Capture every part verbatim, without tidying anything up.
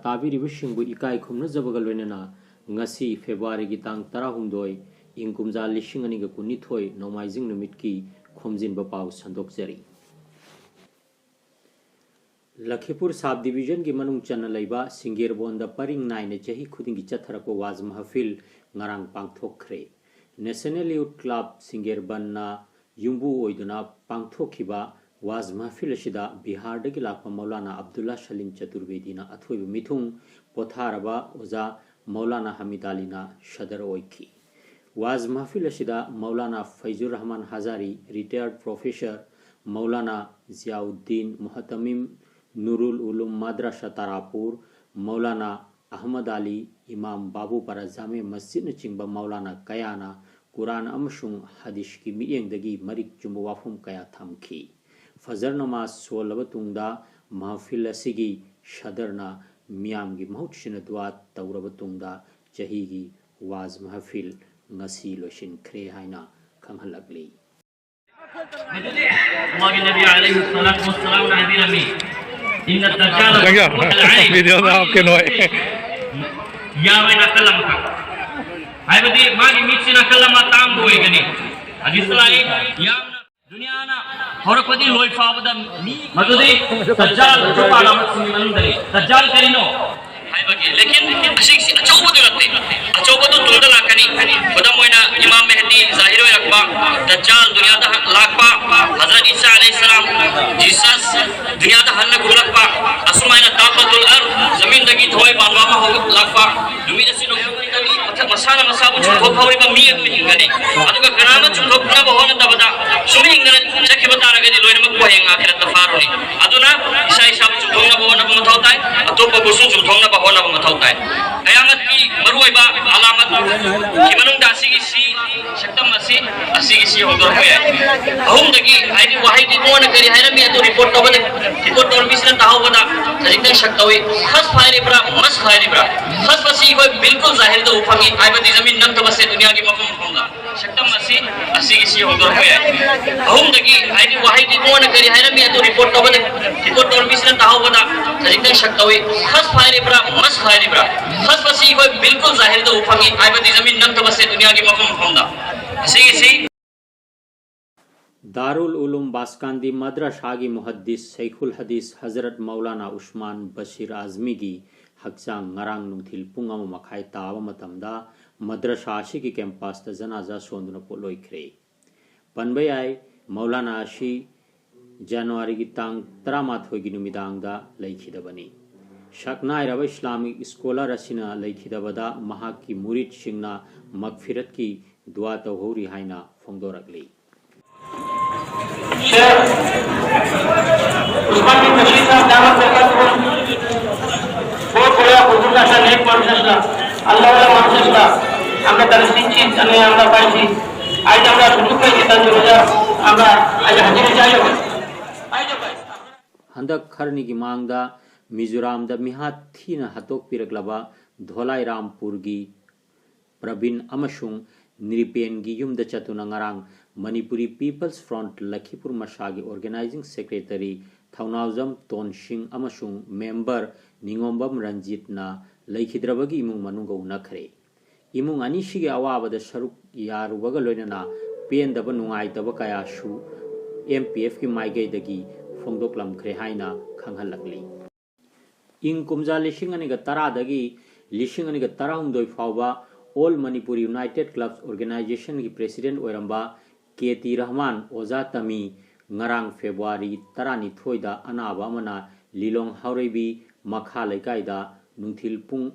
ꯇꯥꯕꯤꯔꯤꯕꯁꯤꯡꯕꯨ ꯏꯀꯥꯏ ꯈꯨꯝꯅꯖꯕꯒ ꯂꯣꯏꯅꯅ ꯉꯁꯤ ꯐꯦꯕ꯭ꯔꯨꯋꯥꯔꯤꯒꯤ ꯇꯥꯡ ꯇꯔꯥꯍꯨꯝꯗꯣꯏ, ꯏꯪ ꯀꯨꯝꯖꯥ ꯂꯤꯁꯤꯡ ꯑꯅꯤꯒ ꯀꯨꯟꯅꯤꯊꯣꯏ, ꯅꯣꯡꯃꯥꯏꯖꯤꯡ ꯅꯨꯃꯤꯠꯀꯤ ꯈꯣꯝꯖꯤꯟꯕ ꯄꯥꯎ ꯁꯟꯗꯣꯛꯆꯔꯤ꯫ ꯂꯈꯤꯄꯨꯔ ꯁꯕ ꯗꯤꯕꯤꯖꯟꯒꯤ ꯃꯅꯨꯡ ꯆꯟꯅ ꯂꯩꯕ ꯁꯤꯡꯒꯦꯔꯕꯣꯟꯗ ꯄꯔꯤꯡ ꯅꯥꯏꯅ ꯆꯍꯤ ꯈꯨꯗꯤꯡꯒꯤ ꯆꯠꯊꯔꯛꯄ ꯋꯥꯖ ꯃꯍꯐꯤꯜ ꯉꯔꯥꯡ ꯄꯥꯡꯊꯣꯛꯈ꯭ꯔꯦ꯫ ꯅꯦꯁꯅꯦꯜ ꯌꯨꯊ ꯀ꯭ꯂꯕ ꯁꯤꯡꯒꯦꯔꯕꯟꯅ ꯌꯨꯝꯕꯨ ꯑꯣꯏꯗꯨꯅ ꯄꯥꯡꯊꯣꯛꯈꯤꯕ ꯋꯥꯖ ꯃꯍꯐꯤꯜ ꯑꯁꯤꯗ ꯕꯤꯍꯥꯔꯗꯒꯤ ꯂꯥꯛꯄ ꯃꯧꯂꯥꯅꯥ ꯑꯕꯗꯨꯜꯂꯥ ꯁꯂꯤꯝ ꯆꯇꯨꯔꯕꯦꯗꯤꯅ ꯑꯊꯣꯏꯕ ꯃꯤꯊꯨꯡ, ꯄꯣꯊꯥꯔꯕ ꯑꯣꯖꯥ ꯃꯧꯂꯥꯅꯥ ꯍꯃꯤꯗ ꯑꯂꯤꯅ ꯁꯗꯔ ꯑꯣꯏꯈꯤ꯫ ꯋꯥꯖ ꯃꯍꯐꯤꯜ ꯑꯁꯤꯗ ꯃꯧꯂꯥꯅꯥ ꯐꯩꯖꯨꯔ ꯔꯍꯃꯥꯟ ꯍꯖꯥꯔꯤ, ꯔꯤꯇꯥꯌꯔꯗ ꯄ꯭ꯔꯣꯐꯦꯁꯔ, ꯃꯧꯂꯥꯅꯥ ꯖꯤꯌꯥꯎꯗꯤꯟ ꯃꯨꯍꯇꯃꯤꯝ, ꯅꯨꯔꯨꯜ ꯎꯂꯨꯝ ꯃꯥꯗ꯭ꯔꯁꯥ ꯇꯥꯔꯥꯄꯨꯔ, ꯃꯧꯂꯥꯅꯥ ꯑꯍꯃꯗ ꯑꯂꯤ, ꯏꯃꯥꯝ ꯕꯥꯕꯨꯄꯥꯔꯥ ꯖꯥꯃꯦ ꯃꯁꯖꯤꯗꯅꯆꯤꯡꯕ ꯃꯧꯂꯥꯅꯥ ꯀꯌꯥꯅ ꯀꯨꯔꯥꯟ ꯑꯃꯁꯨꯡ ꯍꯗꯤꯁꯀꯤ ꯃꯤꯠꯌꯦꯡꯗꯒꯤ ꯃꯔꯤꯛ ꯆꯨꯝꯕ ꯋꯥꯐꯝ ꯀꯌꯥ ꯊꯝꯈꯤ꯫ ꯐꯖꯔ ꯅꯃꯥꯖ ꯁꯣꯜꯂꯕ ꯇꯨꯡꯗ ꯃꯍꯐꯤꯜ ꯑꯁꯤꯒꯤ ꯁꯗꯔꯅ ꯃꯤꯌꯥꯝꯒꯤ ꯃꯍꯨꯠ ꯁꯤꯟꯅ ꯗꯨꯋꯥ ꯇꯧꯔꯕ ꯇꯨꯡꯗ ꯆꯍꯤꯒꯤ ꯋꯥꯖ ꯃꯍꯐꯤꯜ ꯉꯁꯤ ꯂꯣꯏꯁꯤꯟꯈ꯭ꯔꯦ ꯍꯥꯏꯅ ꯈꯪꯍꯜꯂꯛꯂꯤ꯫ ꯃꯥꯒꯤ ꯅꯕꯤ ꯑꯂꯩꯍꯤ ꯁꯂꯥꯇꯨ ꯋꯁꯁꯂꯥꯝꯅ ꯍꯥꯏꯕꯤꯔꯝꯃꯤ, "ꯏꯟꯅ ꯗꯖꯥꯂ ꯀꯌꯥ? ꯀꯜ ꯑꯩꯟ." ꯚꯤꯗꯤꯑꯣꯗ ꯍꯥꯞꯀꯅꯣ꯫ ꯌꯥꯔꯣꯏ ꯅꯥꯀꯜ ꯑꯃꯈꯛ꯫ ꯍꯥꯏꯕꯗꯤ ꯃꯥꯒꯤ ꯃꯤꯠꯁꯤ ꯅꯥꯀꯜ ꯑꯃ ꯇꯥꯡꯕ ꯑꯣꯏꯒꯅꯤ꯫ ꯍꯗꯤꯁ ꯂꯥꯛꯏ, ꯌꯥꯝꯅ ꯗꯨꯅꯤꯌꯥꯅ ꯍꯧꯔꯛꯄꯗꯤ ꯂꯣꯏ ꯐꯥꯎꯕꯗ ꯃꯤ ꯃꯗꯨꯗꯤ ꯗꯖꯥꯜ ꯆꯨꯄꯥ ꯂꯥꯃꯠꯁꯤꯡꯒꯤ ꯃꯅꯨꯡꯗꯅꯤ꯫ ꯗꯖꯥꯜ ꯀꯔꯤꯅꯣ? ꯍꯥꯏꯕꯒꯤ, ꯂꯦꯀꯤꯟ ꯑꯁꯤꯁꯤ ꯑꯆꯧꯕꯗꯨ ꯅꯠꯇꯦ꯫ ꯑꯆꯧꯕꯗꯨ ꯇꯨꯡꯗ ꯂꯥꯛꯀꯅꯤ꯫ ꯈꯨꯗꯝ ꯑꯣꯏꯅ ꯏꯃꯥꯝ ꯃꯦꯍꯗꯤ ꯖꯥꯍꯤꯔ ꯑꯣꯏꯔꯛꯄ, ꯗꯖꯥꯜ ꯗꯨꯅꯤꯌꯥꯗ ꯂꯥꯛꯄ, ꯍꯖꯔꯠ ꯏꯁꯥ ꯑꯂꯩꯍꯤ ꯁꯂꯥꯝ, ꯖꯤꯁꯁ, ꯗꯨꯅꯤꯌꯥꯗ ꯍꯟꯅ ꯈꯨꯝꯂꯛꯄ, ꯑꯁꯨꯃꯥꯏꯅ ꯗꯥꯕꯠꯇꯨꯜ ꯑꯔꯗ, ꯖꯃꯤꯟꯗꯒꯤ ꯊꯋꯥꯏ ꯄꯥꯟꯕ ꯑꯃ ꯍꯧꯔꯛꯂꯛꯄ, ꯅꯨꯃꯤꯠ ꯑꯁꯤ ꯅꯣꯡꯃ ꯃꯁꯥꯅ ꯃꯁꯥꯕꯨ ꯆꯨꯝꯊꯣꯛꯍꯧꯔꯤꯕ ꯃꯤ ꯑꯗꯨ ꯍꯤꯡꯒꯅꯤ꯫ ꯑꯗꯨꯒ ꯀꯅꯥ ꯑꯃ ꯆꯨꯝꯊꯣꯛꯅꯕ ꯍꯣꯠꯅꯗꯕꯗ ꯁꯨꯝ ꯍꯤꯡꯗꯅ ꯆꯠꯈꯤꯕ ꯇꯥꯔꯒꯗꯤ ꯂꯣꯏꯅꯃꯛꯄꯨ ꯍꯌꯦꯡ ꯑꯥꯈꯤꯔꯠꯇ ꯐꯥꯔꯨꯅꯤ꯫ ꯑꯗꯨꯅ ꯏꯁꯥ ꯏꯁꯥꯕꯨ ꯆꯨꯝꯊꯣꯛꯅꯕ ꯍꯣꯠꯅꯕ ꯃꯊꯧ ꯇꯥꯏ, ꯑꯇꯣꯞꯄꯕꯨꯁꯨ ꯆꯨꯝꯊꯣꯛꯅꯕ ꯍꯣꯠꯅꯕ ꯃꯊꯧ ꯇꯥꯏ꯫ ꯀꯌꯥꯃꯠꯀꯤ ꯃꯔꯨꯑꯣꯏꯕ ꯑꯂꯥꯃꯠꯀꯤ ꯃꯅꯨꯡꯗ ꯑꯁꯤꯒꯤ ꯁꯤ ꯁꯛꯇꯝ ꯑꯁꯤ, ꯑꯁꯤꯒꯤ ꯁꯤ ꯍꯧꯗꯣꯔꯛꯄ ꯌꯥꯏ꯫ ꯑꯍꯨꯝꯗꯒꯤ ꯍꯥꯏꯗꯤ ꯋꯥꯍꯩꯗꯤ ꯃꯉꯣꯟꯗ ꯀꯔꯤ ꯍꯥꯏꯔꯝꯃꯤ ꯑꯗꯨ ꯔꯤꯄꯣꯔꯠ ꯇꯧꯕꯗ, ꯔꯤꯄꯣꯔꯠ ꯇꯧꯔꯕꯤꯁꯤꯅ ꯇꯥꯍꯧꯕꯗ ꯈꯖꯤꯛꯇꯪ ꯁꯛ ꯇꯧꯏ꯫ ꯈꯁꯐ ꯍꯥꯏꯔꯤꯕ꯭ꯔꯥ, ꯃꯁꯐ ꯍꯥꯏꯔꯤꯕ꯭ꯔꯥ? ꯈꯁꯐ ꯑꯁꯤ ꯑꯩꯈꯣꯏ ꯕꯤꯜꯀꯨꯜ ꯖꯥꯍꯤꯔꯗ ꯎꯕ ꯐꯪꯉꯤ, ꯍꯥꯏꯕꯗꯤ ꯖꯃꯤꯟ ꯅꯝꯊꯕꯁꯦ ꯗꯨꯅꯤꯌꯥꯒꯤ ꯃꯐꯝ ꯃꯐꯝꯗ꯫ ꯁꯛꯇꯝ ꯑꯁꯤ ꯑꯁꯤꯒꯤꯁꯤ ꯍꯧꯗꯣꯔꯛꯄ ꯌꯥꯏ꯫ ꯑꯍꯨꯝꯗꯒꯤ ꯍꯥꯏꯗꯤ ꯋꯥꯍꯩꯗꯤ ꯃꯉꯣꯟꯗ ꯀꯔꯤ ꯍꯥꯏꯔꯝꯃꯤ ꯑꯗꯨ ꯔꯤꯄꯣꯔꯠ ꯇꯧꯕꯗ, ꯔꯤꯄꯣꯔꯠ ꯇꯧꯔꯝꯃꯤꯁꯤꯅ ꯇꯥꯍꯧꯕꯗ ꯈꯖꯤꯛꯇꯪ ꯁꯛ ꯇꯧꯏ꯫ ꯈꯁ ꯍꯥꯏꯔꯤꯕ꯭ꯔꯥ, ꯃꯁ ꯍꯥꯏꯔꯤꯕ꯭ꯔꯥ? ꯈꯁ ꯑꯁꯤ ꯑꯩꯈꯣꯏ ꯕꯤꯜꯀꯨꯜ ꯖꯥꯍꯤꯔꯗ ꯎꯕ ꯐꯪꯉꯤ꯫ ꯍꯥꯏꯕꯗꯤ ꯖꯃꯤꯟ ꯅꯝꯊꯕꯁꯦ ꯗꯨꯅꯤꯌꯥꯒꯤ ꯃꯐꯝ ꯃꯐꯝꯗ ꯑꯁꯤꯒꯤꯁꯤ ꯗꯥꯔꯨꯜ ꯎꯂꯨꯝ ꯕꯥꯁꯀꯥꯟꯗꯤ ꯃꯗ꯭ꯔꯁꯥꯒꯤ ꯃꯨꯍꯗꯤꯁ ꯁꯩꯈꯨꯜ ꯍꯗꯤꯁ ꯍꯖꯔꯠ ꯃꯧꯂꯥꯅꯥ ꯎꯁꯃꯥꯟ ꯕꯁꯤꯔ ꯑꯖꯃꯤꯒꯤ ꯍꯛꯆꯥꯡ ꯉꯔꯥꯡ ꯅꯨꯡꯊꯤꯜ ꯄꯨꯡ ꯑꯃ ꯃꯈꯥꯏ ꯇꯥꯕ ꯃꯇꯝꯗ ꯃꯗ꯭ꯔꯁꯥ ꯑꯁꯤꯒꯤ ꯀꯦꯝꯄꯁꯇ ꯖꯅꯥꯖꯥ ꯁꯣꯟꯗꯨꯅ ꯄꯣꯠꯂꯣꯏꯈ꯭ꯔꯦ꯫ ꯄꯟꯕ ꯌꯥꯏ, ꯃꯧꯂꯥꯅꯥ ꯑꯁꯤ ꯖꯅꯋꯥꯔꯤꯒꯤ ꯇꯥꯡ ꯇꯔꯥꯃꯥꯊꯣꯏꯒꯤ ꯅꯨꯃꯤꯗꯥꯡꯗ ꯂꯩꯈꯤꯗꯕꯅꯤ꯫ ꯁꯛꯅꯥꯏꯔꯕ ꯏꯁꯂꯥꯃꯤꯛ ꯁ꯭ꯀꯣꯂꯔ ꯑꯁꯤꯅ ꯂꯩꯈꯤꯗꯕꯗ ꯃꯍꯥꯛꯀꯤ ꯃꯨꯔꯤꯠꯁꯤꯡꯅ ꯃꯒꯐꯤꯔꯠꯀꯤ ꯗꯨꯋꯥ ꯇꯧꯍꯧꯔꯤ ꯍꯥꯏꯅ ꯐꯣꯡꯗꯣꯔꯛꯂꯤ꯫ شیخ عثمان بن بشیر صاحب دعوت کرتا تو بہت بڑا بزرگ اصلا، نیک مانوس اصلا، اللہ والا مانوس اصلا۔ আমরা তার শিক্ষিত, মানে আমরা পাইছি। আজ আমরা সুযোগ পাইছি তার জন্য আমরা আজ হাজিরে যাই হোক। Handak kharnigi mangda Mizoramda mihat thina hatok piraklaba Dholai Rampurgi Prabin ꯑꯃꯁꯨꯡ ꯅ꯭ꯔꯤꯄꯦꯟꯒꯤ ꯌꯨꯝꯗ ꯆꯠꯇꯨꯅ ꯉꯔꯥꯡ Manipuri People's Front Lakhipur ꯃꯁꯥꯒꯤ Organizing Secretary ꯊꯧꯅꯥꯎꯖꯝ ꯇꯣꯟꯁꯤꯡ ꯑꯃꯁꯨꯡ member ꯅꯤꯉꯣꯝꯕꯝ ꯔꯟꯖꯤꯠꯅ ꯂꯩꯈꯤꯗ꯭ꯔꯕꯒꯤ ꯏꯃꯨꯡ ꯃꯅꯨꯡꯒ ꯎꯅꯈ꯭ꯔꯦ꯫ ꯏꯃꯨꯡ ꯑꯅꯤꯁꯤꯒꯤ ꯑꯋꯥꯕꯗ ꯁꯔꯨꯛ ꯌꯥꯔꯨꯕꯒ ꯂꯣꯏꯅꯅ ꯄꯦꯟꯗꯕ ꯅꯨꯡꯉꯥꯏꯇꯕ ꯀꯌꯥꯁꯨ M P Fꯀꯤ ꯃꯥꯏꯀꯩꯗꯒꯤ ꯐꯣꯡꯗꯣꯛꯂꯝꯈ꯭ꯔꯦ ꯍꯥꯏꯅ ꯈꯪꯍꯜꯂꯛꯂꯤ꯫ ꯏꯪ ꯀꯨꯝꯖꯥ ꯂꯤꯁꯤꯡ ꯑꯅꯤꯒ ꯇꯔꯥꯗꯒꯤ ꯂꯤꯁꯤꯡ ꯑꯅꯤꯒ ꯇꯔꯥꯍꯨꯝꯗꯣꯏ ꯐꯥꯎꯕ All Manipur United Clubs Organizationꯒꯤ President ꯑꯣꯏꯔꯝꯕ K T Rahman ꯑꯣꯖꯥ ꯇꯃꯤ ꯉꯔꯥꯡ February ꯇꯔꯥꯅꯤꯊꯣꯏꯗ ꯑꯅꯥꯕ ꯑꯃꯅ ꯂꯤꯂꯣꯡ ꯍꯥꯎꯔꯩꯕꯤ ꯃꯈꯥ ꯂꯩꯀꯥꯏꯗ ꯅꯨꯡꯊꯤꯜ ꯄꯨꯡ,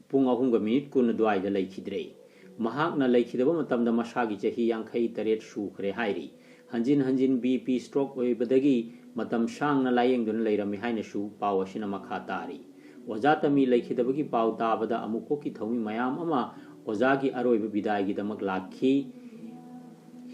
ꯄꯨꯡ ꯑꯍꯨꯝꯒ ꯃꯤꯅꯤꯠ ꯀꯨꯟ ꯑꯗꯨꯋꯥꯏꯗ ꯂꯩꯈꯤꯗ꯭ꯔꯦ꯫ ꯃꯍꯥꯛꯅ ꯂꯩꯈꯤꯗꯕ ꯃꯇꯝꯗ ꯃꯁꯥꯒꯤ ꯆꯍꯤ ꯌꯥꯡꯈꯩ ꯇꯔꯦꯠ ꯁꯨꯈ꯭ꯔꯦ ꯍꯥꯏꯔꯤ꯫ ꯍꯟꯖꯤꯟ ꯍꯟꯖꯤꯟ B P stroke ꯑꯣꯏꯕꯗꯒꯤ ꯃꯇꯝ ꯁꯥꯡꯅ ꯂꯥꯌꯦꯡꯗꯨꯅ ꯂꯩꯔꯝꯃꯤ ꯍꯥꯏꯅꯁꯨ ꯄꯥꯎ ꯑꯁꯤꯅ ꯃꯈꯥ ꯇꯥꯔꯤ꯫ ꯑꯣꯖꯥ ꯇꯃꯤ ꯂꯩꯈꯤꯗꯕꯒꯤ ꯄꯥꯎ ꯇꯥꯕꯗ ꯑꯃꯨꯛ ꯀꯣꯛꯀꯤ ꯊꯧꯃꯤ ꯃꯌꯥꯝ ꯑꯃ ꯑꯣꯖꯥꯒꯤ ꯑꯔꯣꯏꯕ ꯕꯤꯗꯥꯏꯒꯤꯗꯃꯛ ꯂꯥꯛꯈꯤ꯫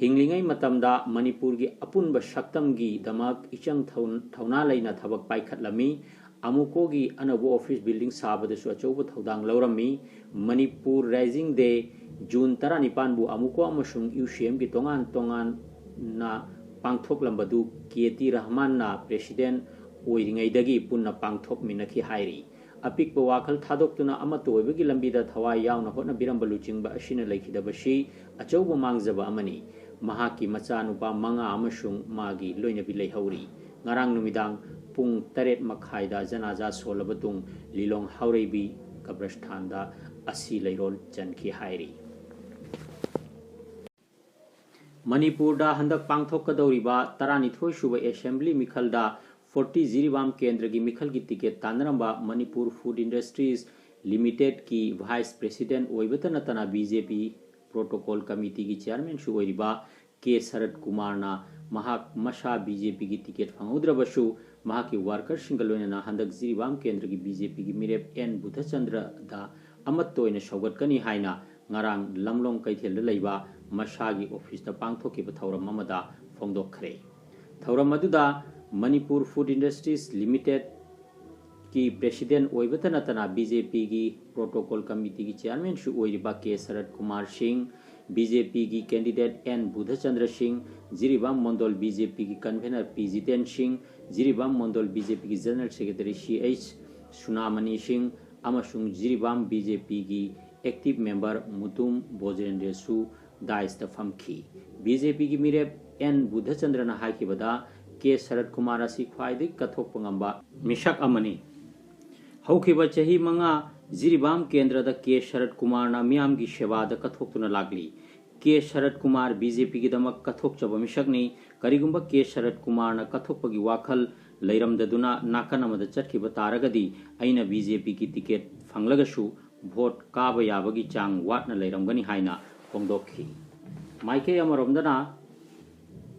ꯍꯤꯡꯂꯤꯉꯩ ꯃꯇꯝꯗ ꯃꯅꯤꯄꯨꯔꯒꯤ ꯑꯄꯨꯟꯕ ꯁꯛꯇꯝꯒꯤꯗꯃꯛ ꯏꯆꯪ ꯊꯧ-, ꯊꯧꯅꯥ ꯂꯩꯅ ꯊꯕꯛ ꯄꯥꯏꯈꯠꯂꯝꯃꯤ꯫ ꯑꯃꯨꯀꯣꯒꯤ ꯑꯅꯧꯕ office building ꯁꯥꯕꯗꯁꯨ ꯑꯆꯧꯕ ꯊꯧꯗꯥꯡ ꯂꯧꯔꯝꯃꯤ꯫ ꯃꯅꯤꯄꯨꯔ Raising Day, ꯖꯨꯟ ꯇꯔꯥꯅꯤꯄꯥꯟꯕꯨ ꯑꯃꯨꯀꯣ ꯑꯃꯁꯨꯡ UCMꯒꯤ ꯇꯣꯉꯥꯟ ꯇꯣꯉꯥꯟꯅ ꯄꯥꯡꯊꯣꯛꯂꯝꯕꯗꯨ ꯀꯦ ꯇꯤ ꯔꯍꯃꯥꯟꯅ president ꯑꯣꯏꯔꯤꯉꯩꯗꯒꯤ ꯄꯨꯟꯅ ꯄꯥꯡꯊꯣꯛꯃꯤꯟꯅꯈꯤ ꯍꯥꯏꯔꯤ꯫ ꯑꯄꯤꯛꯄ ꯋꯥꯈꯜ ꯊꯥꯗꯣꯛꯇꯨꯅ ꯑꯃꯠꯇ ꯑꯣꯏꯕꯒꯤ ꯂꯝꯕꯤꯗ ꯊꯋꯥꯏ ꯌꯥꯎꯅ ꯍꯣꯠꯅꯕꯤꯔꯝꯕ ꯂꯨꯆꯤꯡꯕ ꯑꯁꯤꯅ ꯂꯩꯈꯤꯗꯕꯁꯤ ꯑꯆꯧꯕ ꯃꯥꯡꯖꯕ ꯑꯃꯅꯤ꯫ ꯃꯍꯥꯛꯀꯤ ꯃꯆꯥꯅꯨꯄꯥ ꯃꯉꯥ ꯑꯃꯁꯨꯡ ꯃꯥꯒꯤ ꯂꯣꯏꯅꯕꯤ ꯂꯩꯍꯧꯔꯤ꯫ ꯉꯔꯥꯡ ꯅꯨꯃꯤꯗꯥꯡ ꯄꯨꯡ ꯇꯔꯦꯠ ꯃꯈꯥꯏꯗ ꯖꯅꯥꯖꯥ ꯁꯣꯜꯂꯕ ꯇꯨꯡ ꯂꯤꯂꯣꯡ ꯍꯥꯎꯔꯩꯕꯤ ꯀꯕ꯭ꯔꯁꯊꯥꯟꯗ ꯑꯁꯤ ꯂꯩꯔꯣꯜ ꯆꯟꯈꯤ ꯍꯥꯏꯔꯤ꯫ ꯃꯅꯤꯄꯨꯔꯗ ꯍꯟꯗꯛ ꯄꯥꯡꯊꯣꯛꯀꯗꯧꯔꯤꯕ ꯇꯔꯥꯅꯤꯊꯣꯏ ꯁꯨꯕ assembly ꯃꯤꯈꯜꯗ forty ꯖꯤꯔꯤꯕꯥꯝ ꯀꯦꯟꯗ꯭ꯔꯒꯤ ꯃꯤꯈꯜꯒꯤ ticket ꯇꯥꯟꯅꯔꯝꯕ Manipur Food Industries Limitedꯀꯤ vice president ꯑꯣꯏꯕꯇ ꯅꯠꯇꯅ BJP protocol committeeꯒꯤ chairmanꯁꯨ ꯑꯣꯏꯔꯤꯕ ꯀꯦ ꯁꯔꯠ ꯀꯨꯃꯥꯔꯅ ꯃꯍꯥꯛ ꯃꯁꯥ BJPꯒꯤ ticket ꯐꯪꯍꯧꯗ꯭ꯔꯕꯁꯨ, ꯃꯍꯥꯛꯀꯤ workerꯁꯤꯡꯒ ꯂꯣꯏꯅꯅ ꯍꯟꯗꯛ ꯖꯤꯔꯤꯕꯥꯝ ꯀꯦꯟꯗ꯭ꯔꯒꯤ BJPꯒꯤ ꯃꯤꯔꯦꯞ ꯑꯦꯟ ꯕꯨꯙꯆꯟꯗ꯭ꯔꯗ ꯑꯃꯠꯇ ꯑꯣꯏꯅ ꯁꯧꯒꯠꯀꯅꯤ ꯍꯥꯏꯅ ꯉꯔꯥꯡ ꯂꯝꯂꯣꯡ ꯀꯩꯊꯦꯜꯗ ꯂꯩꯕ ꯃꯁꯥꯒꯤ officeꯇ ꯄꯥꯡꯊꯣꯛꯈꯤꯕ ꯊꯧꯔꯝ ꯑꯃꯗ ꯐꯣꯡꯗꯣꯛꯈ꯭ꯔꯦ꯫ ꯊꯧꯔꯝ ꯑꯗꯨꯗ Manipur Food Industries Limited ꯀꯤ president ꯑꯣꯏꯕꯇ ꯅꯠꯇꯅ BJPꯒꯤ protocol committeeꯒꯤ chairmanꯁꯨ ꯑꯣꯏꯔꯤꯕ ꯀꯦ ꯁꯔꯠ ꯀꯨꯃꯥꯔ ꯁꯤꯡ, BJPꯒꯤ candidate ꯑꯦꯟ ꯕꯨꯙꯆꯟꯗ꯭ꯔ ꯁꯤꯡ, ꯖꯤꯔꯤꯕꯥꯝ ꯃꯣꯟꯗꯣꯜ BJPꯒꯤ convener ꯄꯤ ꯖꯤꯇꯦꯟ ꯁꯤꯡ, ꯖꯤꯔꯤꯕꯥꯝ ꯃꯣꯟꯗꯣꯜ BJPꯒꯤ general secretary ꯁꯤ ꯑꯩꯆ ꯁꯨꯅꯥꯃꯅꯤ ꯁꯤꯡ ꯑꯃꯁꯨꯡ ꯖꯤꯔꯤꯕꯥꯝ BJPꯒꯤ active member ꯃꯨꯇꯨꯝ ꯕꯣꯖꯦꯟꯗ꯭ꯔꯁꯨ daisꯇ ꯐꯝꯈꯤ꯫ BJPꯒꯤ ꯃꯤꯔꯦꯞ ꯑꯦꯟ ꯕꯨꯙꯆꯟꯗ꯭ꯔꯅ ꯍꯥꯏꯈꯤꯕꯗ, ꯀꯦ ꯁꯔꯠ ꯀꯨꯃꯥꯔ ꯑꯁꯤ ꯈ꯭ꯋꯥꯏꯗꯒꯤ ꯀꯠꯊꯣꯛꯄ ꯉꯝꯕ ꯃꯤꯁꯛ ꯑꯃꯅꯤ꯫ ꯍꯧꯈꯤꯕ ꯆꯍꯤ ꯃꯉꯥ ꯖꯤꯔꯤꯕꯥꯝ ꯀꯦꯟꯗ꯭ꯔꯗ ꯀꯦ ꯁꯔꯠ ꯀꯨꯃꯥꯔꯅ ꯃꯤꯌꯥꯝꯒꯤ ꯁꯦꯕꯥꯗ ꯀꯠꯊꯣꯛꯇꯨꯅ ꯂꯥꯛꯂꯤ꯫ ꯀꯦ ꯁꯔꯠ ꯀꯨꯃꯥꯔ BJPꯒꯤꯗꯃꯛ ꯀꯠꯊꯣꯛꯆꯕ ꯃꯤꯁꯛꯅꯤ꯫ ꯀꯔꯤꯒꯨꯝꯕ ꯀꯦ ꯁꯔꯠ ꯀꯨꯃꯥꯔꯅ ꯀꯠꯊꯣꯛꯄꯒꯤ ꯋꯥꯈꯜ ꯂꯩꯔꯝꯗꯗꯨꯅ ꯅꯥꯀꯟ ꯑꯃꯗ ꯆꯠꯈꯤꯕ ꯇꯥꯔꯒꯗꯤ ꯑꯩꯅ BJPꯒꯤ ticket ꯐꯪꯂꯒꯁꯨ vote ꯀꯥꯕ ꯌꯥꯕꯒꯤ ꯆꯥꯡ ꯋꯥꯠꯅ ꯂꯩꯔꯝꯒꯅꯤ ꯍꯥꯏꯅ ꯐꯣꯡꯗꯣꯛꯈꯤ꯫ ꯃꯥꯏꯀꯩ ꯑꯃꯔꯣꯝꯗꯅ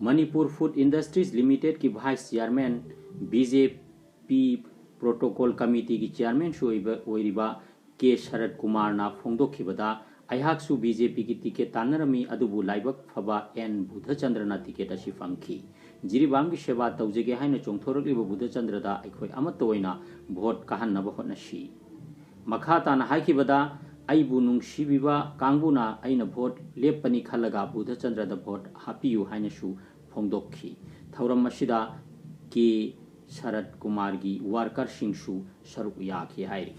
Manipur Food Industries Limitedꯀꯤ vice chairman, BJP protocol committeeꯒꯤ chairmanꯁꯨ ꯑꯣꯏꯕ, ꯑꯣꯏꯔꯤꯕ ꯀꯦ ꯁꯔꯠ ꯀꯨꯃꯥꯔꯅ ꯐꯣꯡꯗꯣꯛꯈꯤꯕꯗ, ꯑꯩꯍꯥꯛꯁꯨ BJPꯒꯤ ticket ꯇꯥꯟꯅꯔꯝꯃꯤ, ꯑꯗꯨꯕꯨ ꯂꯥꯏꯕꯛ ꯐꯕ ꯑꯦꯟ ꯕꯨꯙꯆꯟꯗ꯭ꯔꯅ ticket ꯑꯁꯤ ꯐꯪꯈꯤ꯫ ꯖꯤꯔꯤꯕꯥꯝꯒꯤ ꯁꯦꯕꯥ ꯇꯧꯖꯒꯦ ꯍꯥꯏꯅ ꯆꯣꯡꯊꯣꯔꯛꯂꯤꯕ ꯕꯨꯙꯆꯟꯗ꯭ꯔꯗ ꯑꯩꯈꯣꯏ ꯑꯃꯠꯇ ꯑꯣꯏꯅ ꯚꯣꯠ ꯀꯥꯍꯟꯅꯕ ꯍꯣꯠꯅꯁꯤ꯫ ꯃꯈꯥ ꯇꯥꯅ ꯍꯥꯏꯈꯤꯕꯗ, ꯑꯩꯕꯨ ꯅꯨꯡꯁꯤꯕꯤꯕ ꯀꯥꯡꯕꯨꯅ ꯑꯩꯅ ꯚꯣꯠ ꯂꯦꯞꯄꯅꯤ ꯈꯜꯂꯒ ꯕꯨꯙꯆꯟꯗ꯭ꯔꯗ ꯚꯣꯠ ꯍꯥꯞꯄꯤꯌꯨ ꯍꯥꯏꯅꯁꯨ ꯐꯣꯡꯗꯣꯛꯈꯤ꯫ ꯊꯧꯔꯝ ꯑꯁꯤꯗ ꯀꯦ ꯁꯔꯠ ꯀꯨꯃꯥꯔꯒꯤ ꯋꯥꯔꯀꯔꯁꯤꯡꯁꯨ ꯁꯔꯨꯛ ꯌꯥꯈꯤ ꯍꯥꯏꯔꯤ꯫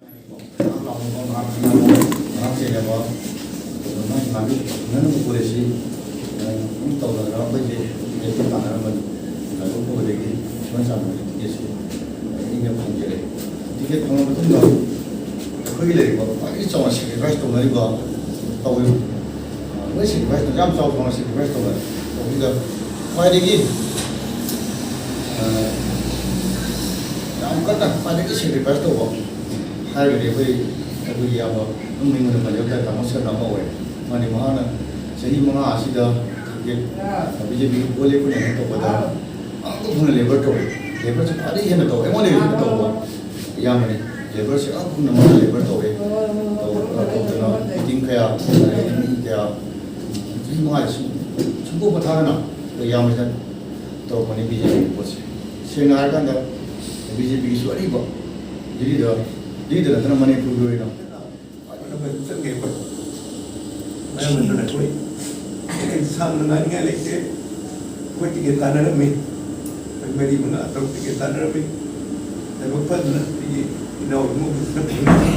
ꯉꯥꯏꯍꯥꯛ ꯂꯥꯎꯅꯕ, ꯉꯥꯏꯍꯥꯛ ꯆꯦꯟꯅꯕ, ꯉꯥꯏꯍꯥꯛ ꯆꯦꯟꯅꯕ, ꯑꯗꯨꯒ ꯃꯥꯒꯤ ꯉꯥꯛꯄꯤ ꯉꯥꯅꯨ ꯄꯨꯔꯦꯁꯤ, ꯑꯗꯨꯝ ꯇꯧꯗꯅ ꯑꯩꯈꯣꯏꯁꯦ ꯂꯦꯞꯄ ꯇꯥꯟꯅꯔꯝꯕꯅꯤ꯫ ꯂꯥꯏꯕꯛ ꯐꯕꯗꯒꯤ ꯁꯨꯃꯥꯏꯅ ꯆꯥꯟꯅꯕ ꯇꯤꯀꯦꯠꯁꯤ ꯑꯩꯅ ꯐꯪꯖꯔꯦ꯫ ꯇꯤꯀꯦꯠ ꯐꯪꯉ ꯃꯇꯨꯡꯗ ꯑꯩꯈꯣꯏꯒꯤ ꯂꯩꯔꯤꯕ ꯈ꯭ꯋꯥꯏꯗꯒꯤ ꯆꯥꯎꯅ ꯁꯦꯀ꯭ꯔꯤꯐꯥꯏꯁ ꯇꯧꯅꯔꯤꯕ ꯇꯧꯔꯤꯕ, ꯂꯣꯏ ꯁꯦꯀ꯭ꯔꯤꯐꯥꯏꯁ ꯇꯧ-, ꯌꯥꯝ ꯆꯥꯎ ꯆꯥꯎꯅ ꯁꯦꯀ꯭ꯔꯤꯐꯥꯏꯁ ꯇꯧꯅꯔꯤ꯫ ꯇꯧꯕꯁꯤꯗ ꯈ꯭ꯋꯥꯏꯗꯒꯤ, ꯑ, ꯌꯥꯝ ꯀꯟꯅ ꯈ꯭ꯋꯥꯏꯗꯒꯤ ꯁꯦꯀ꯭ꯔꯤꯐꯥꯏꯁ ꯇꯧꯕ ꯍꯥꯏꯔꯒꯗꯤ ꯑꯩꯈꯣꯏ, ꯑꯩꯈꯣꯏꯒꯤ ꯏꯌꯥꯝꯕ ꯑꯗꯨꯝ ꯃꯤꯡ ꯑꯣꯏꯅ ꯄꯟꯖꯕ ꯇꯥꯔꯦ, ꯇꯥꯃꯣ ꯁꯔꯅ ꯑꯃ ꯑꯣꯏꯔꯦ꯫ ꯃꯥꯗꯤ ꯃꯍꯥꯛꯅ ꯆꯍꯤ ꯃꯉꯥ ꯑꯁꯤꯗ ꯍꯧꯖꯤꯛ ꯕꯤ ꯖꯦ ꯄꯤꯒꯤ ꯚꯣꯠ ꯂꯦꯞꯄꯅꯦꯅ ꯇꯧꯕꯗ ꯑꯃꯨꯛ ꯐꯪꯅ ꯂꯦꯕꯔ ꯇꯧꯔꯦ꯫ ꯂꯦꯕꯔꯁꯦ ꯈ꯭ꯋꯥꯏꯗꯒꯤ ꯍꯦꯟꯅ ꯇꯧꯋꯦ, ꯑꯩꯉꯣꯟꯗꯒꯤ ꯍꯦꯟꯅ ꯇꯧꯕ ꯏꯌꯥꯝꯕꯅꯤ꯫ ꯂꯦꯕꯔꯁꯦ ꯑꯃꯨꯛ ꯐꯪꯅ ꯃꯥꯅ ꯂꯦꯕꯔ ꯇꯧꯔꯦ꯫ ꯇꯧ-, ꯇꯧꯗꯅ ꯃꯤꯇꯤꯡ ꯀꯌꯥ, ꯃꯤ ꯀꯌꯥ, ꯆꯍꯤ ꯃꯉꯥꯁꯦ ꯁꯨꯡ-, ꯁꯨꯡꯄꯣ ꯄꯣꯊꯥꯗꯅ ꯑꯩꯈꯣꯏ ꯏꯌꯥꯝꯕꯁꯤꯅ ꯇꯧꯔꯛꯄꯅꯤ ꯕꯤ ꯖꯦ ꯄꯤꯒꯤ ꯄꯣꯠꯁꯦ꯫ ꯁꯦꯡꯅ ꯍꯥꯏꯔꯀꯥꯟꯗ ꯕꯤ ꯖꯦ ꯄꯤꯒꯤꯁꯨ ꯑꯔꯤꯕ ꯗꯤꯜꯂꯤꯗ, ꯗꯤꯜꯂꯤꯗ ꯅꯠꯇꯅ ꯃꯅꯤꯄꯨꯔꯒꯤ ꯑꯣꯏꯅ ꯍꯣꯠꯅꯕ ꯑꯗꯨꯝ ꯆꯪꯉꯦ ꯑꯩꯈꯣꯏ꯫ ꯃꯔꯝ ꯑꯗꯨꯅ ꯑꯩꯈꯣꯏ ꯁꯥꯡꯅ ꯉꯥꯏꯅꯤꯡꯉꯥꯏ ꯂꯩꯇꯦ꯫ ꯑꯩꯈꯣꯏ ꯇꯤꯀꯦꯠ ꯇꯥꯟꯅꯔꯝꯃꯤ꯫ ꯑꯩꯈꯣꯏ ꯃꯔꯤ ꯃꯉꯥ ꯇꯔꯨꯛ ꯇꯤꯀꯦꯠ ꯇꯥꯟꯅꯔꯝꯃꯤ꯫ ꯂꯥꯏꯕꯛ ꯐꯗꯅ ꯑꯩꯒꯤ ꯏꯅꯥꯎ ꯏꯃꯨꯡꯗꯨꯅ ꯐꯪꯉꯤ꯫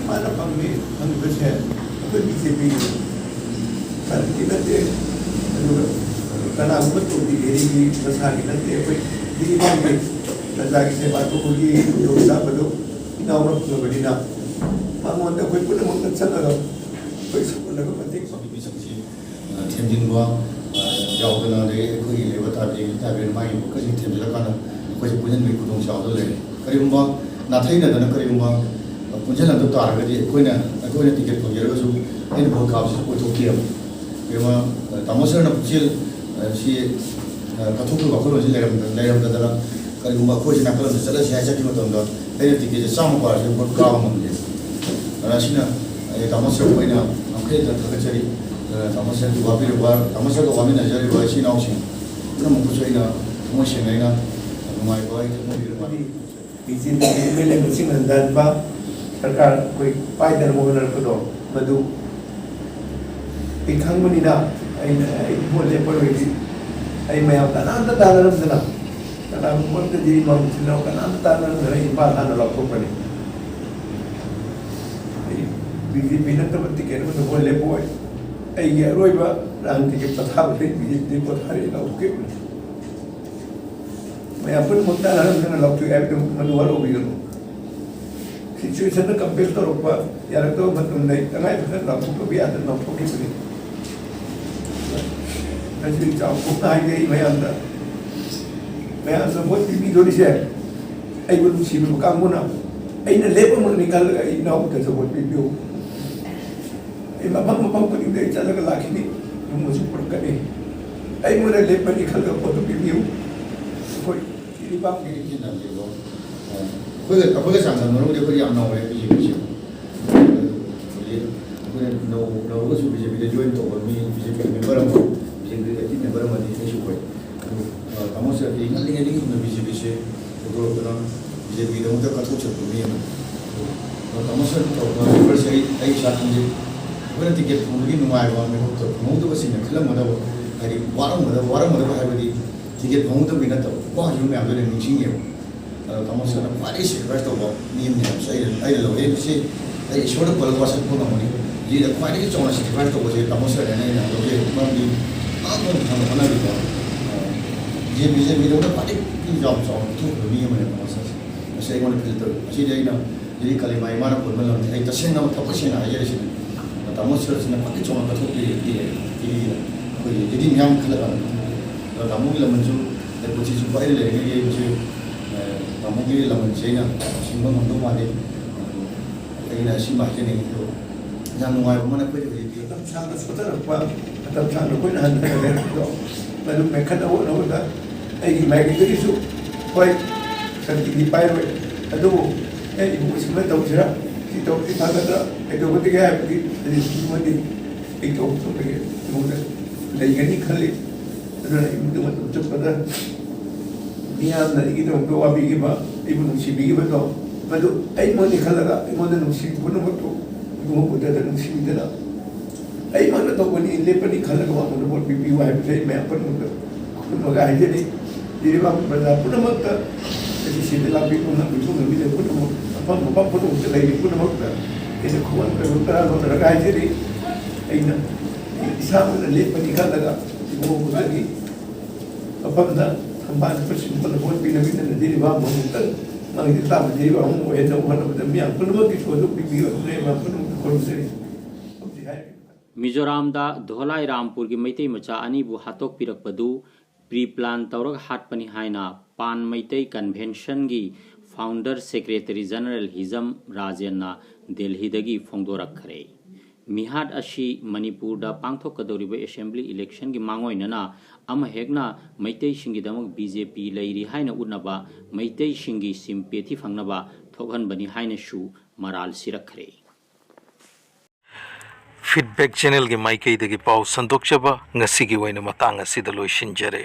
ꯃꯥꯅ ꯐꯪꯉꯤ, ꯐꯪꯉꯤꯕꯁꯦ ꯑꯩꯈꯣꯏ ꯕꯤ ꯖꯦ ꯄꯤꯒꯤ ꯀꯔꯤꯒꯤ ꯅꯠꯇꯦ꯫ ꯑꯗꯨꯒ ꯀꯅꯥꯒꯨꯝꯕ ꯇꯧꯕꯤ ꯚꯦꯔꯤꯒꯤ ꯃꯁꯥꯒꯤ ꯅꯠꯇꯦ꯫ ꯑꯩꯈꯣꯏ ꯗꯤꯜꯂꯤꯒꯤ ꯄ꯭ꯔꯖꯥꯒꯤ ꯁꯦꯕꯥ ꯇꯧꯕꯒꯤ ꯈꯨꯗꯣꯡꯆꯥꯕꯗꯨ ꯏꯅꯥꯎꯅ ꯐꯪꯉꯕꯅꯤꯅ ꯃꯉꯣꯟꯗ ꯑꯩꯈꯣꯏ ꯄꯨꯝꯅꯃꯛꯅ ꯆꯠꯂꯒ ꯑꯩꯈꯣꯏ ꯁꯛꯎꯅꯕ ꯃꯇꯦꯡ ꯄꯥꯡꯕꯤꯁꯤ꯫ ꯑ, ꯊꯦꯝꯖꯤꯟꯕ, ꯑ, ꯌꯥꯎꯗꯅ, ꯑꯗꯒꯤ ꯑꯩꯈꯣꯏꯒꯤ ꯂꯩꯕ ꯇꯥꯕꯤ, ꯇꯥꯕꯤ ꯃꯥꯒꯤ ꯋꯥꯈꯜꯁꯤꯡ ꯊꯦꯝꯖꯤꯜꯂꯀꯥꯟꯗ ꯑꯩꯈꯣꯏꯁꯦ ꯄꯨꯟꯁꯤꯟꯕꯒꯤ ꯈꯨꯗꯣꯡꯆꯥꯕꯗꯣ ꯂꯩꯔꯦ꯫ ꯀꯔꯤꯒꯨꯝꯕ ꯅꯥꯊꯩꯅꯗꯅ ꯀꯔꯤꯒꯨꯝꯕ ꯄꯨꯟꯁꯤꯜꯂꯝꯗ ꯇꯥꯔꯒꯗꯤ ꯑꯩꯈꯣꯏꯅ, ꯑꯩꯈꯣꯏꯅ ꯇꯤꯀꯦꯠ ꯐꯪꯖꯔꯒꯁꯨ ꯑꯩꯅ ꯚꯣꯠ ꯀꯥꯕꯁꯤ ꯑꯣꯏꯊꯣꯛꯇꯦꯕ꯫ ꯀꯔꯤꯒꯨꯝꯕ, ꯑ, ꯇꯥꯃꯣ ꯁꯔꯅ ꯄꯨꯛꯆꯦꯜ, ꯑ, ꯁꯤ, ꯑ, ꯀꯠꯊꯣꯛꯄꯒꯤ ꯋꯥꯈꯜꯂꯣꯟꯁꯤ ꯂꯩꯔꯝꯗ-, ꯂꯩꯔꯝꯗꯗꯅ ꯀꯔꯤꯒꯨꯝꯕ ꯑꯩꯈꯣꯏꯁꯤ ꯅꯥꯀꯜ ꯑꯃꯗ ꯆꯠꯂꯁꯤ ꯍꯥꯏ ꯆꯠꯈꯤꯕ ꯃꯇꯝꯗ ꯑꯩꯅ ꯇꯤꯀꯦꯠꯁꯦ ꯆꯥꯝꯃ ꯄꯥꯔꯁꯨ ꯚꯣꯠ ꯀꯥꯕ ꯉꯝꯗꯦ꯫ ꯑꯗꯨꯅ ꯑꯁꯤꯅ ꯑꯩ ꯇꯥꯃꯣ ꯁꯔꯕꯨ ꯑꯩꯅ ꯌꯥꯝ ꯊꯤꯅ ꯊꯥꯒꯠꯆꯔꯤ꯫ ꯇꯥꯃꯣ ꯁꯔꯒꯤ ꯋꯥꯕꯤꯔꯤꯕ, ꯇꯥꯃꯣ ꯁꯔꯒ ꯋꯥꯃꯤꯟꯅꯖꯔꯤꯕ ꯏꯆꯤꯟ ꯏꯅꯥꯎꯁꯤꯡ ꯄꯨꯝꯅꯃꯛꯄꯨꯁꯨ ꯑꯩꯅ ꯊꯃꯣꯏ ꯁꯦꯡꯅ ꯑꯩꯅ ꯅꯨꯡꯉꯥꯏꯕ, ꯑꯩ ꯊꯃꯣꯏ ꯅꯨꯡꯉꯥꯏꯕ꯫ B J P M L A ꯃꯁꯤꯡ ꯍꯟꯊꯍꯟꯕ, ꯁꯔꯀꯥꯔ ꯑꯩꯈꯣꯏ ꯄꯥꯏꯗꯅꯕ ꯍꯣꯠꯅꯔꯛꯄꯗꯣ, ꯃꯗꯨ ꯑꯩ ꯈꯪꯕꯅꯤꯅ ꯑꯩꯅ ꯑꯩ ꯚꯣꯠ ꯂꯦꯞꯄꯔꯣꯏꯗꯤ ꯑꯩ ꯃꯌꯥꯝ ꯀꯅꯥꯝꯇ ꯇꯥꯟꯅꯔꯝꯗꯅ, ꯀꯅꯥꯒꯨꯝꯕ ꯑꯝꯇꯗꯤ ꯃꯥꯡ ꯊꯤꯜꯂꯣ, ꯀꯅꯥꯝꯇ ꯇꯥꯟꯅꯔꯝꯗꯅ ꯑꯩ ꯏꯝꯐꯥꯜ ꯍꯥꯟꯅ ꯂꯥꯎꯊꯣꯛꯄꯅꯤ꯫ ꯑꯩ ꯕꯤ ꯖꯦ ꯄꯤ ꯅꯠꯇꯕ ꯇꯤꯀꯦꯠ ꯑꯃꯗ ꯚꯣꯠ ꯂꯦꯞꯄꯣꯏ꯫ ꯑꯩꯒꯤ ꯑꯔꯣꯏꯕ ꯔꯥꯟ ꯇꯤꯀꯦꯠ ꯄꯣꯊꯥꯕꯗꯩ ꯕꯤ ꯖꯦ ꯄꯤꯗꯩ ꯄꯣꯊꯥꯔꯦ ꯂꯥꯎꯊꯣꯛꯈꯤꯕꯅꯤ꯫ ꯃꯌꯥꯝ ꯄꯨꯝꯅꯃꯛ ꯇꯥꯟꯅꯔꯝꯗꯅ ꯂꯥꯎꯊꯣꯛꯑꯦ ꯍꯥꯏꯕꯗꯨ ꯃꯗꯨ ꯋꯥꯔꯧꯕꯤꯒꯅꯨ꯫ ꯁꯤꯆꯨꯋꯦꯁꯟꯗ ꯀꯝꯄꯦꯜ ꯇꯧꯔꯛꯄ ꯌꯥꯔꯛꯇꯕ ꯃꯇꯝꯗ ꯑꯩ ꯇꯉꯥꯏ ꯐꯗꯅ ꯂꯥꯎꯊꯣꯛꯇꯕ ꯌꯥꯗꯅ ꯂꯥꯎꯊꯣꯛꯈꯤꯕꯅꯤ꯫ ꯑꯩꯁꯨ ꯆꯥꯎꯊꯣꯛꯅ ꯍꯥꯏꯖꯩ ꯃꯌꯥꯝꯗ, ꯃꯌꯥꯝꯅ ꯚꯣꯠ ꯄꯤꯕꯤꯗꯣꯔꯤꯁꯦ ꯑꯩꯕꯨ ꯅꯨꯡꯁꯤꯕꯤꯕ ꯀꯥꯡꯕꯨꯅ꯫ ꯑꯩꯅ ꯂꯦꯞꯄꯃꯛꯅꯤ ꯈꯜꯂꯒ ꯑꯩ ꯏꯅꯥꯎꯗꯁꯨ ꯚꯣꯠ ꯄꯤꯕꯤꯌꯨ꯫ ꯑꯩ ꯃꯐꯝ ꯃꯐꯝ ꯈꯨꯗꯤꯡꯗ ꯑꯩ ꯆꯠꯂꯒ ꯂꯥꯛꯈꯤꯅꯤ, ꯌꯨꯝꯗꯁꯨ ꯄꯨꯔꯛꯀꯅꯤ꯫ ꯑꯩꯉꯣꯟꯗ ꯂꯦꯞꯄꯅꯤ ꯈꯜꯂꯒ ꯚꯣꯠꯇꯨ ꯄꯤꯕꯤꯌꯨ꯫ ꯑꯩꯈꯣꯏ ꯏꯔꯩꯄꯥꯛꯀꯤ ꯑꯩꯈꯣꯏꯒ, ꯑꯩꯈꯣꯏꯒ ꯆꯥꯡꯗꯝꯅꯔꯨꯕꯗꯤ ꯑꯩꯈꯣꯏ ꯌꯥꯝ ꯅꯧꯔꯦ ꯕꯤ ꯖꯦ ꯄꯤꯁꯦ꯫ ꯍꯧꯖꯤꯛ ꯑꯩꯈꯣꯏꯅ ꯅꯧ-, ꯅꯧꯔꯒꯁꯨ ꯕꯤ ꯖꯦ ꯄꯤꯗ ꯖꯣꯏꯟ ꯇꯧꯕ ꯃꯤ, ꯕꯤ ꯖꯦ ꯄꯤ ꯃꯦꯝꯕꯔ ꯑꯃ, ꯕꯤ ꯖꯦ ꯄꯤꯒꯤ ꯑꯦꯛꯇꯤꯚ ꯃꯦꯝꯕꯔ ꯑꯃꯗꯤ ꯑꯩꯁꯨ ꯑꯣꯏ꯫ ꯑꯗꯨ, ꯑ, ꯇꯥꯃꯣ ꯁꯔ, ꯑꯩ ꯉꯜꯂꯤꯉꯩꯗꯒꯤ ꯍꯧꯅ ꯕꯤ ꯖꯦ ꯄꯤꯁꯦ ꯍꯧꯗꯣꯔꯛꯄꯅ ꯕꯤ ꯖꯦ ꯄꯤꯒꯤꯗꯃꯛꯇ ꯀꯠꯊꯣꯛꯆꯕ ꯃꯤ ꯑꯃꯅꯤ꯫ ꯑꯗꯣ ꯇꯥꯃꯣ ꯁꯔ ꯇꯧꯔꯛꯄ ꯐꯦꯕꯔꯁꯦ ꯑꯩ, ꯑꯩ ꯏꯁꯥ ꯈꯪꯖꯩ꯫ ꯑꯩꯈꯣꯏꯅ ꯇꯤꯀꯦꯠ ꯐꯪꯕꯒꯤ ꯅꯨꯡꯉꯥꯏꯕ ꯃꯤꯀꯨꯞꯇ ꯐꯪꯍꯧꯗꯕꯁꯤꯡꯅ ꯈꯜꯂꯝꯒꯗꯕ, ꯍꯥꯏꯗꯤ ꯋꯥꯔꯝꯒꯗꯕ, ꯋꯥꯔꯝꯒꯗꯕ ꯍꯥꯏꯕꯗꯤ ꯇꯤꯀꯦꯠ ꯐꯪꯍꯧꯗꯕꯒꯤ ꯅꯠꯇꯕ, ꯋꯥꯈꯤꯕ ꯃꯌꯥꯝꯗꯣ ꯑꯩꯅ ꯅꯤꯡꯁꯤꯡꯉꯦꯕ꯫ ꯑꯗꯣ ꯇꯥꯃꯣ ꯁꯔꯅ ꯈ꯭ꯋꯥꯏꯗꯒꯤ ꯁꯦꯀ꯭ꯔꯤꯐꯥꯏꯁ ꯇꯧꯕ ꯃꯤ ꯑꯃꯅꯤ ꯍꯥꯏꯕꯁꯦ ꯑꯩꯅ, ꯑꯩꯅ ꯂꯧꯋꯦ꯫ ꯃꯁꯤ ꯑꯩ ꯏꯁꯣꯔꯗ ꯄꯨꯜꯂꯒ ꯋꯥꯁꯛꯄ ꯉꯝꯒꯅꯤ꯫ ꯁꯤꯗ ꯈ꯭ꯋꯥꯏꯗꯒꯤ ꯆꯥꯎꯅ ꯁꯦꯀ꯭ꯔꯤꯐꯥꯏꯁ ꯇꯧꯕꯁꯦ ꯇꯥꯃꯣ ꯁꯔꯅꯦꯅ ꯑꯩꯅ ꯂꯧꯖꯩ꯫ ꯃꯔꯝꯗꯤ ꯃꯥ ꯐꯅ ꯍꯣꯠꯅꯕꯤꯕ, ꯕꯤ ꯖꯦ ꯄꯤ, ꯕꯤ ꯖꯦ ꯄꯤꯗꯃꯛꯇ ꯈ꯭ꯋꯥꯏꯗꯒꯤ ꯌꯥꯝ ꯆꯥꯎꯅ ꯄꯤꯊꯣꯛꯈꯤꯕ ꯃꯤ ꯑꯃꯅꯦ ꯇꯥꯃꯣ ꯁꯔꯁꯦ꯫ ꯃꯁꯤ ꯑꯩꯉꯣꯟꯗ ꯐꯤꯜ ꯇꯧꯋꯤ꯫ ꯃꯁꯤꯗꯤ ꯑꯩꯅ ꯍꯧꯖꯤꯛ ꯀꯂꯤꯃꯥ ꯏꯃꯥꯅ ꯀꯣꯟꯕ ꯂꯝꯁꯦ ꯑꯩ ꯇꯁꯦꯡꯅ ꯊꯃꯣꯏ ꯁꯦꯡꯅ ꯍꯥꯏꯖꯔꯤꯁꯤꯅꯤ꯫ ꯇꯥꯃꯣ ꯁꯔꯁꯤꯅ ꯈ꯭ꯋꯥꯏꯗꯒꯤ ꯆꯥꯎꯅ ꯀꯠꯊꯣꯛꯄꯤꯔꯦ, ꯄꯤꯔꯦ, ꯄꯤꯔꯤꯗ ꯑꯩꯈꯣꯏꯒꯤ ꯍꯤꯗꯤ ꯃꯤꯌꯥꯝ ꯈꯜꯂꯀꯥꯟꯗ ꯀꯠꯊꯣꯛꯄꯤꯔꯦ꯫ ꯑꯗꯣ ꯇꯥꯃꯣꯒꯤ ꯂꯃꯟꯁꯨ ꯑꯩ ꯄꯨꯟꯁꯤ ꯆꯨꯞꯄ ꯑꯩꯅ ꯂꯩꯔꯤꯉꯩꯒꯤ ꯑꯩꯁꯨ, ꯑ, ꯇꯥꯃꯣꯒꯤ ꯂꯃꯟꯁꯦ ꯑꯩꯅ ꯁꯤꯡꯕ ꯉꯝꯗꯧ ꯃꯥꯜꯂꯤ꯫ ꯑꯗꯣ ꯑꯩꯅ ꯁꯤꯃ ꯍꯥꯏꯖꯅꯤꯡꯉꯤ꯫ ꯑꯗꯣ ꯌꯥꯝ ꯅꯨꯡꯉꯥꯏꯕ ꯑꯃꯅ ꯑꯩꯈꯣꯏꯗꯤ ꯍꯧꯖꯤꯛꯇꯤ ꯃꯇꯝ ꯁꯥꯡꯅ ꯁꯣꯟꯊꯔꯛꯄ, ꯃꯇꯝ ꯁꯥꯡꯅ ꯑꯩꯈꯣꯏꯅ ꯍꯟꯊꯅ ꯂꯩꯔꯛꯄꯗꯣ, ꯃꯗꯨ ꯃꯦꯟꯈꯠꯅꯕ ꯍꯣꯠꯅꯕꯗ ꯑꯩꯒꯤ ꯃꯥꯏꯀꯩꯗꯒꯤꯁꯨ ꯍꯣꯏ, ꯁꯛꯇꯤꯗꯤ ꯄꯥꯏꯔꯣꯏ꯫ ꯑꯗꯨꯕꯨ ꯑꯦ, ꯏꯕꯨꯡ ꯁꯨꯃꯥꯏꯅ ꯇꯧꯁꯤꯔꯥ, ꯁꯤ ꯇꯧꯔꯗꯤ ꯐꯒꯗ꯭ꯔꯥ, ꯀꯩꯗꯧꯒꯗꯒꯦ ꯍꯥꯏꯕꯒꯤ ꯑꯗꯨꯒꯤ ꯑꯃꯗꯤ ꯑꯩ ꯊꯣꯛꯄꯗꯒꯤ ꯑꯩꯉꯣꯟꯗ ꯂꯩꯒꯅꯤ ꯈꯜꯂꯤ꯫ ꯑꯗꯨꯅ ꯑꯩ ꯃꯇꯨꯡ ꯑꯗꯨꯝ ꯆꯠꯄꯗ ꯃꯤꯌꯥꯝꯅ ꯑꯩꯒꯤꯗꯃꯛꯇ ꯋꯥꯕꯤꯈꯤꯕ, ꯑꯩꯕꯨ ꯅꯨꯡꯁꯤꯕꯤꯈꯤꯕꯗꯣ, ꯃꯗꯨ ꯑꯩꯉꯣꯟꯗ ꯈꯜꯂꯒ ꯑꯩꯉꯣꯟꯗ ꯅꯨꯡꯁꯤꯕꯤ ꯄꯨꯝꯅꯃꯛꯇꯨ ꯏꯕꯨꯡꯉꯣ ꯕꯨꯙꯗ ꯅꯨꯡꯁꯤꯕꯤꯗꯅ ꯑꯩꯃꯛꯅ ꯇꯧꯕꯅꯤ, ꯂꯦꯞꯄꯅꯤ ꯈꯜꯂꯒ ꯃꯉꯣꯟꯗ ꯚꯣꯠ ꯄꯤꯕꯤꯌꯨ ꯍꯥꯏꯕꯁꯦ ꯑꯩ ꯃꯌꯥꯝ ꯄꯨꯝꯅꯃꯛꯇ ꯈꯨꯔꯨꯝꯃꯒ ꯍꯥꯏꯖꯔꯤ꯫ ꯂꯩꯔꯤꯕ ꯄ꯭ꯔꯖꯥ ꯄꯨꯝꯅꯃꯛꯇ, ꯑꯁꯤ ꯁꯤꯗ ꯂꯥꯛꯄꯤꯕ ꯉꯝꯕꯤꯕ ꯉꯝꯕꯤꯗꯕ ꯄꯨꯝꯅꯃꯛ, ꯃꯐꯝ ꯃꯐꯝ ꯄꯨꯝꯅꯃꯛꯇ ꯂꯩꯔꯤ ꯄꯨꯝꯅꯃꯛꯇ ꯑꯩꯅ ꯈꯨꯋꯥꯡ ꯇꯔꯥ ꯂꯣꯟꯅꯔꯒ ꯍꯥꯏꯖꯔꯤ꯫ ꯑꯩꯅ ꯏꯁꯥꯃꯛꯅ ꯂꯦꯞꯄꯅꯤ ꯈꯜꯂꯒ ꯏꯕꯨꯡꯉꯣ ꯕꯨꯙꯒꯤ ꯃꯐꯝꯗ ꯊꯝꯕꯥꯜ ꯄꯨꯁꯤꯟꯕ ꯂꯧꯈꯣꯟ ꯄꯤꯅꯕꯤꯗꯅ ꯗꯤꯔꯤꯕꯥꯝ ꯑꯃꯨꯛꯇꯪ ꯃꯥꯒꯤ ꯇꯥꯕ ꯗꯤꯔꯤꯕꯥꯝ ꯑꯃ ꯑꯣꯏꯍꯟꯅꯕ ꯍꯣꯠꯅꯕꯗ ꯃꯤꯌꯥꯝ ꯄꯨꯝꯅꯃꯛꯀꯤꯁꯨ ꯑꯗꯨ ꯄꯤꯕꯤꯌꯨ ꯍꯥꯏꯗꯨꯅ ꯃꯌꯥꯝ ꯄꯨꯝꯅꯃꯛꯇ ꯈꯨꯔꯨꯝꯖꯔꯤ꯫ ꯍꯧꯖꯤꯛ ꯍꯥꯏꯔꯤꯕ ꯃꯤꯖꯣꯔꯥꯝꯗ ꯙꯣꯂꯥꯏꯔꯥꯝꯄꯨꯔꯒꯤ ꯃꯩꯇꯩ ꯃꯆꯥ ꯑꯅꯤꯕꯨ ꯍꯥꯠꯇꯣꯛꯄꯤꯔꯛꯄꯗꯨ ꯄ꯭ꯔꯤ ꯄ꯭ꯂꯥꯟ ꯇꯧꯔꯒ ꯍꯥꯠꯄꯅꯤ ꯍꯥꯏꯅ ꯄꯥꯟ ꯃꯩꯇꯩ ꯀꯟꯚꯦꯟꯁꯟꯒꯤ ꯐꯥꯎꯟꯗꯔ ꯁꯦꯀ꯭ꯔꯦꯇꯔꯤ ꯖꯦꯅꯔꯦꯜ ꯍꯤꯖꯝ ꯔꯥꯖꯦꯟꯅ ꯗꯦꯜꯍꯤꯗꯒꯤ ꯐꯣꯡꯗꯣꯔꯛꯈ꯭ꯔꯦ꯫ ꯃꯤꯍꯥꯠ ꯑꯁꯤ ꯃꯅꯤꯄꯨꯔꯗ ꯄꯥꯡꯊꯣꯛꯀꯗꯧꯔꯤꯕ ꯑꯦꯁꯦꯝꯕ꯭ꯂꯤ ꯏꯂꯦꯛꯁꯟꯒꯤ ꯃꯥꯡꯑꯣꯏꯅꯅ ꯑꯃꯍꯦꯛꯅ ꯃꯩꯇꯩꯁꯤꯡꯒꯤꯗꯃꯛ ꯕꯤ ꯖꯦ ꯄꯤ ꯂꯩꯔꯤ ꯍꯥꯏꯅ ꯎꯠꯅꯕ, ꯃꯩꯇꯩꯁꯤꯡꯒꯤ ꯁꯤꯝꯄꯦꯊꯤ ꯐꯪꯅꯕ ꯊꯣꯛꯍꯟꯕꯅꯤ ꯍꯥꯏꯅꯁꯨ ꯃꯔꯥꯜ ꯁꯤꯔꯛꯈ꯭ꯔꯦ꯫ ꯐꯤꯗꯕꯦꯛ ꯆꯦꯅꯦꯜꯒꯤ ꯃꯥꯏꯀꯩꯗꯒꯤ ꯄꯥꯎ ꯁꯟꯗꯣꯛꯆꯕ ꯉꯁꯤꯒꯤ ꯑꯣꯏꯅ ꯃꯇꯥꯡ ꯑꯁꯤꯗ ꯂꯣꯏꯁꯤꯟꯖꯔꯦ꯫